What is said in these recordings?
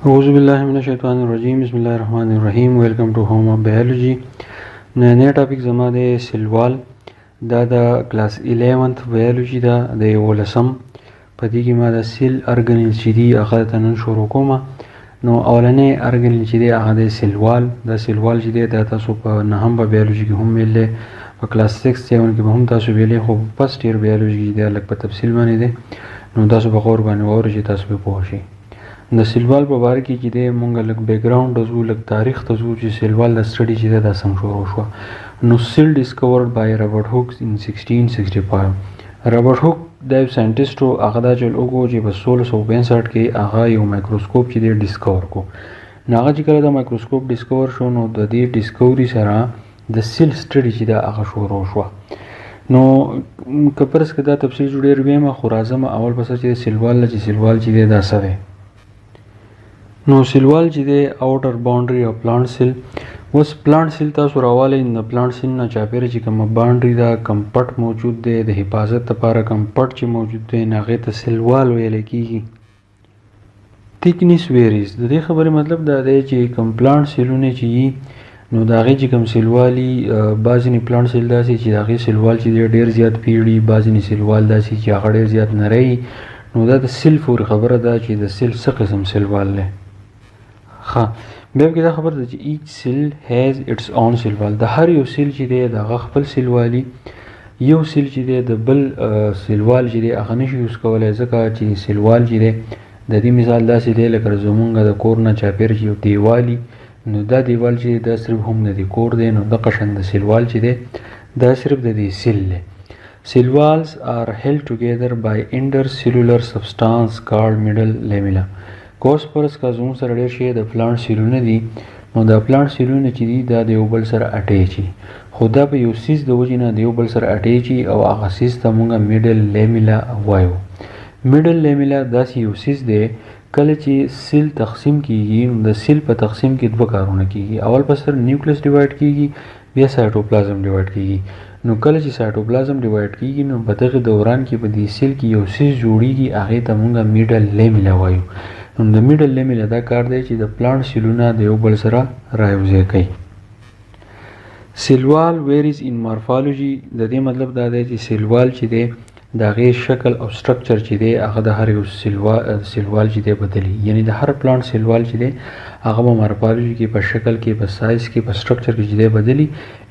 اعوذ بالله من الشیطان الرجیم، بسم الله الرحمن الرحیم۔ Welcome to Home of Biology۔ نننی topic زما دی cell wall۔ دا د کلاس 11th biology ده، د 11۔ په دې کې ما د cell organelle چې دي، هغه ته نن شروع کوم۔ نو اولنې ارګنیل چې دی، هغه دی cell wall۔ دا cell wall چې دی، دا تاسو په نهم په بیولوژي کې هم ویل دی، په کلاس 6 7 کې به هم تاسو ویلې، خو first year biology کې دی لږ په تفصیل باندې دی۔ نو تاسو په غور باندې واورئ چې تاسو به پوه شئ۔ د cell wall په باره کې چې دی، مونږ لږ background ته ځو، لږ تاریخ ته ځو چې cell wall د study چې دی، دا څنګه شروع شوه۔ نو cell discovered by Robert Hooke in 1665۔ رابرټ هوک دا یو scientist و۔ هغه دا چل وکړو چې په 1665 کې هغه یو مایکروسکوپ چې دی discover کو۔ نو هغه چې کله دا مایکروسکوپ discover شو، نو د دې discovery سره د cell study چې دا هغه شروع شوه۔ نو که فرض که دا تفصیل ډېر وایم، خو راځم اول پس چې cell wall، چې cell wall چې دی دا څه دی۔ نو cell wall چې دی، outer boundary of plant cell۔ اوس plant cell تاسو راوالی، د plant cell نه چاپېره چې کومه boundary ده، کوم پټ موجود دی، د حفاظت لپاره کوم پټ چې موجود دی، نو هغې ته cell wall ویل کېږي۔ Thickness varies۔ د دې خبرې مطلب دا دی چې کوم plant cell ونه چې یي، نو د هغې چې کوم cell wall ي، بعضې plant cell داسې چې د هغې cell wall چې دی ډېر زیات پیړي، بعضې cell wall داسې چې هغه ډېر زیات نری۔ نو دا د cell پورې خبره ده چې د cell څه قسم cell wall دی۔ ښه، بیا پکې دا خبره ده چې each cell has its own cell wall۔ د هر یو cell چې دی، د هغه خپل cell wall ي۔ یو cell چې دی، د بل cell wall چې دی، هغه نشي use کولی، ځکه چې cell wall چې دی، د دې مثال داسې دی لکه زمونږ د کور نه چاپېره چې یو دیوال، نو دا دیوال چې دا صرف هم د دې کور دی۔ نو دغه شان د cell wall چې دی، دا صرف د دې cell دی۔ Cell walls are held together by intercellular substance called middle lamella۔ که اوس فرض که زموږ سره ډېر شی د plant cell ونه دي، نو دا plant cell ونه چې دي، دا د یو بل سره attach، خو دا په یو څیز د وجې نه د یو بل سره attach، او هغه څیز ته موږ middle lamella وایو۔ Middle lamella داسې یو څیز دی، کله چې cell تقسیم کیږي، نو د cell په تقسیم کې دوه کارونه کیږي۔ اول په سر nucleus divide کیږي، بیا cytoplasm divide کیږي۔ نو کله چې cytoplasm divide کیږي، نو په دغه دوران کې په دې cell کې یو څیز جوړیږي، هغې ته موږ middle lamella وایو۔ نو د middle lamella دا کار دی چې د plant cell ونه د یو بل سره رایوځای کوي۔ Cell wall varies in morphology۔ د دې مطلب دا دی چې cell wall چې دی، د هغې شکل او structure چې دی، هغه د هر یو cell wall چې دی بدلي، یعنی د هر plant cell wall چې دی، هغه په morphology کې، په شکل کې، په سایز کې، په structure کې چې دی بدلي،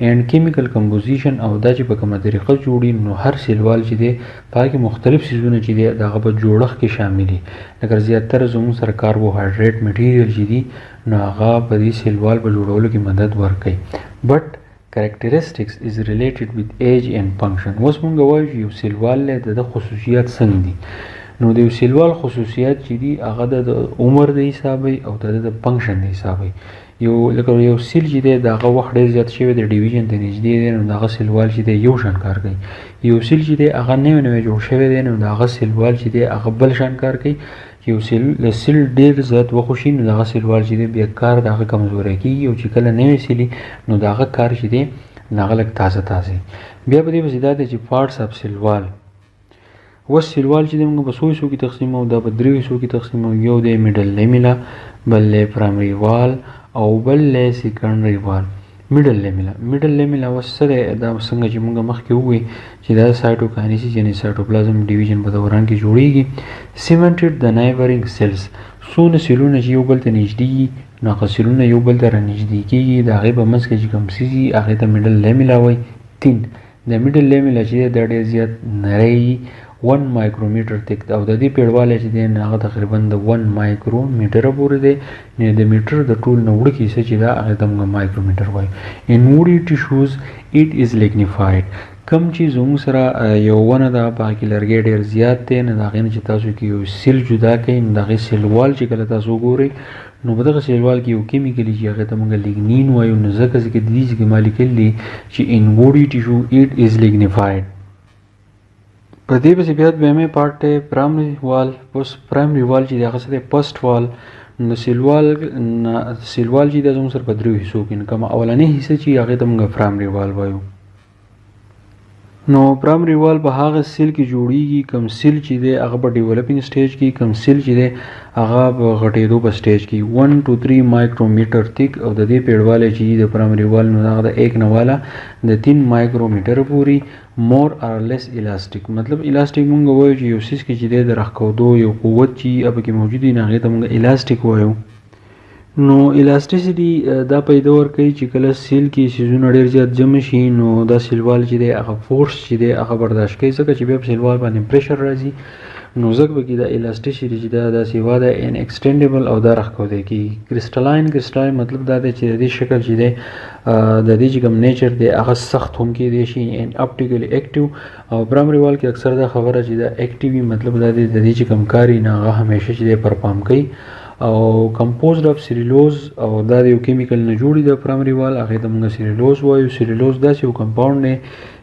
and chemical composition، او دا چې په کومه طریقه جوړي۔ نو هر cell wall چې دی، په هغې کې مختلف څیزونه چې دی، د هغه په جوړښت کې شامل دي، لکه زیاتره زموږ سره carbohydrate material چې دي، نو هغه په دې cell wall په جوړولو کې مدد ورکوي۔ But characteristics is related with age and function۔ اوس مونږ وایو چې یو cell wall دی، د ده خصوصیات څنګه دي۔ نو د یو cell wall خصوصیات چې دي، هغه د عمر د حسابه او د ده د function د حسابه۔ یو لکه یو cell چې دی، د هغه وخت ډېر زیات شوی دی، division ته نږدې دی، نو د هغه cell wall چې دی یو شان کار کوي۔ یو cell چې دی، هغه نوی نوی جوړ شوی دی، نو د هغه cell wall چې دی، هغه بل شان کار کوي۔ چې یو cell له cell ډېر زیات وخت وشي، نو د هغه cell wall چې دی، بیا کار د هغه کمزوری کېږي، او چې کله نوی cell، نو د هغه کار چې دی، نو هغه لږ تازه تازه۔ بیا په دې پسې دا دی چې parts of cell wall۔ اوس cell wall چې دی، موږ په څو حصو کې تقسیمو؟ دا په دریو حصو کې تقسیمو۔ یو دی middle lamella، بل دی primary wall، او بل دی secondary wall۔ Middle lamella، middle lamella اوس څه دی؟ دا څنګه چې موږ مخکې وویل چې دا cytokinesis، یعنی cytoplasm division په دوران کې جوړیږي۔ Cemented the neighboring cells۔ څونه cell ونه چې یو بل ته نږدې، نو هغه cell ونه یو بل ته رانږدې کېږي، د هغې په منځ کې چې کوم څیز وي، هغې ته middle lamella وایي۔ Thin، د middle lamella چې دی، دا ډېر زیات نری، 1 micrometer thick، او د دې پیړوالی چې دی، نو هغه تقریبا د 1 مایکرومیټر پورې دی۔ نو د میټر د ټول نه وړوکې حصه چې ده، هغې ته موږ مایکرومیټر وایو۔ In woody tissues it is lignified۔ کم چې زموږ سره یو ونه ده، په هغې کې لرګی ډېر زیات دی، نو د هغې نه چې تاسو کې یو cell جدا کړئ، نو د هغې cell wall چې کله تاسو وګورئ، نو په دغه cell wall کې یو chemical چې هغې ته موږ lignin وایو۔ نو ځکه چې دې ځای کې ما لیکلي دي چې in woody tissue it is lignified۔ په دې پسې بیا دویمې part دی، primary wall۔ اوس primary wall چې دی، هغه څه دی؟ First wall۔ نو cell wall نه، cell wall چې دی، زموږ سره په دریو حصو کې، نو کومه اولنۍ حصه چې هغې ته موږ primary wall وایو۔ نو پرایمري وال په هغه سیل کې جوړیږي کوم سیل چې دی هغه په ډیولپینګ سټیج کې، کوم سیل چې دی هغه په غټېدو په سټیج کې. 1 to 3 مایکرومیټر تیک، او د دې پیړوالی چې د پرایمري وال نو هغه د 1 نه والا د 3 مایکرومیټر پورې. مور ار لیس الاستیک، مطلب الاستیک مونږ وایو چې یو څیز کې چې دی د راښکودو یو قوت چې هغه پکې موجود وي، نو هغې ته مونږ الاستیک وایو. نو الاستیسیټي دا پیدا ورکوي چې کله سیل کې څیزونه ډېر زیات جمع شي، نو دا سیلوال چې دی هغه فورس چې دی هغه برداشت کوي، ځکه چې بیا په سیلوال باندې پریشر راځي، نو ځکه پکې دا الاستیسیټي چې دا داسې یوه ده ان ایکسټینډیبل او دا راښکودی کېږي. کرسټلاین، کرسټلاین مطلب دا دی چې د دې شکل چې دی، د دې چې کوم نیچر دی هغه سخت هم کېدی شي، ان اپټیکلی اکټیو. او پرایمري وال کې اکثر دا خبره چې دا اکټیو وي، مطلب دا دی د دې چې کوم کار وي نو هغه همیشه چې دی پرفارم کوي. او کمپوزډ اف سیلولوز، او دا د یو کیمیکل نه جوړي د پرایمري وال، هغې ته موږ سیلولوز وایو. سیلولوز داسې یو کمپاونډ دی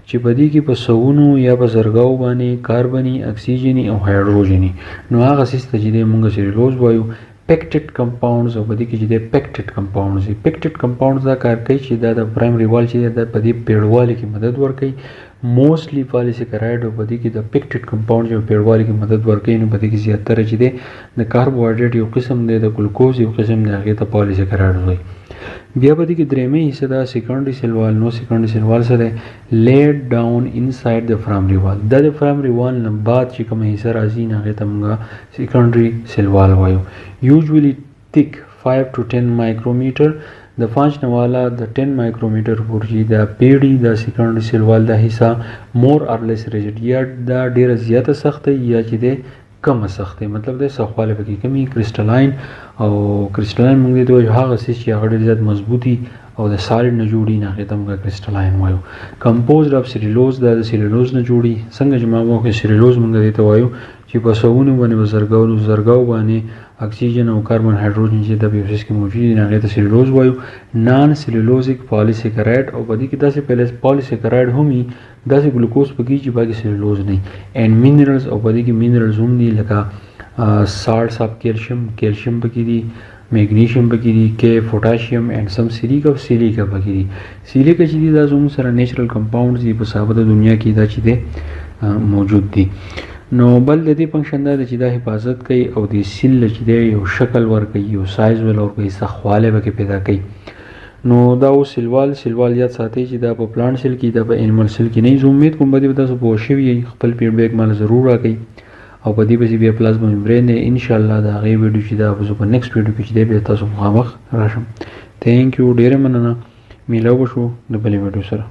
چې په دې کې په سوونو یا په زرګاو باندې کاربني، اکسیجني او هایدروجني، نو هغه څیز ته چې دی موږ سیلولوز وایو. پیکټډ کمپاونډز، او په دې کې چې دی پیکټډ کمپاونډز دي. پیکټډ کمپاونډز دا کار کوي چې دا د پرایمري وال چې دی دا په دې پیړوالي کې مدد ورکوي، موسټلی پالیسیکرایډ، او په دې کې د پیکټډ کمپاونډ چې په پیړوالي کې مدد ورکوي. نو په دې کې زیاتره چې دی د کاربوهایډریټ یو قسم دی، د ګلوکوز یو قسم دی، هغې ته پالیسیکرایډ وایي. بیا په دې کې درېیمه حصه ده سیکنډري سیل وال. نو سیکنډري سیل وال څه دی؟ لیډ ډاون انسایډ د پرایمري وال. دا د پرایمري وال نه بعد چې کومه حصه راځي نو هغې ته موږ سیکنډري سیل وال وایو. یوزولي تیک 5 to 10 مایکرومیټر، د 5 نه والا د 10 مایکرومیټر پورې چې دا پیړي دا سیکنډري سیل وال دا حصه مور ار لیس ریجډ، یا دا ډیره زیاته سخته یا چې دی کمه سخته، مطلب دی سختوالی پکې کمي. کرسټلاین، او کرسټلاین موږ دې ته وایو هغه څیز چې هغه ډېر زیات مضبوطي او د سالډ نه جوړي، نو هغې ته موږ کرسټلاین وایو. کمپوزډ اف سیلولوز، دا د سیلولوز نه جوړي. څنګه چې ما وویل سیلولوز موږ دې ته وایو چې په سوونو باندې په زرګاو باندې اکسیجن او کاربن هایدروجن چې د په یو څیز کې موجود دي، نو هغې ته سیلولوز وایو. نان سیلولوزیک پالیسیکرایډ، او په دې کې داسې پالیسیکرایډ هم وي، داسې ګلوکوز پکې چې پکې سیلولوز نه وي. اینډ مینرلز، او په دې کې مینرلز هم دي لکه سالټس اف کیلشیم، کیلشیم پکې دي، میګنیشیم پکې دي، کې پوټاشیم اینډ سم سیلیکا او سیلیکا پکې دي. سیلیکا چې دي دا زموږ سره نیچرل کمپاونډز دي په ثابته دنیا کې دا چې دی موجود دي. نو بل د دې فنکشن دا دی چې دا حفاظت کوي او د سیل له چې دی یو شکل ورکوي، یو سایز ول ورکوي، سختوالی پکې پیدا کوي. نو دا اوس سیلوال، سیلوال یاد ساتئ چې دا په پلانټ سیل کې، دا په انیمل سیل کې نه وي. زه امید کوم په دې به تاسو پوه شوي یئ. خپل فیډبیک ماله ضرور راکړئ، او په دې پسې بیا پلازما ممبرین دی انشاءالله. د هغې ویډیو چې دا به زه په نیکسټ ویډیو کې چې دی بیا تاسو مخامخ راشم. ثانک یو، ډېره مننه. میلاو به شو د بلې ویډیو سره.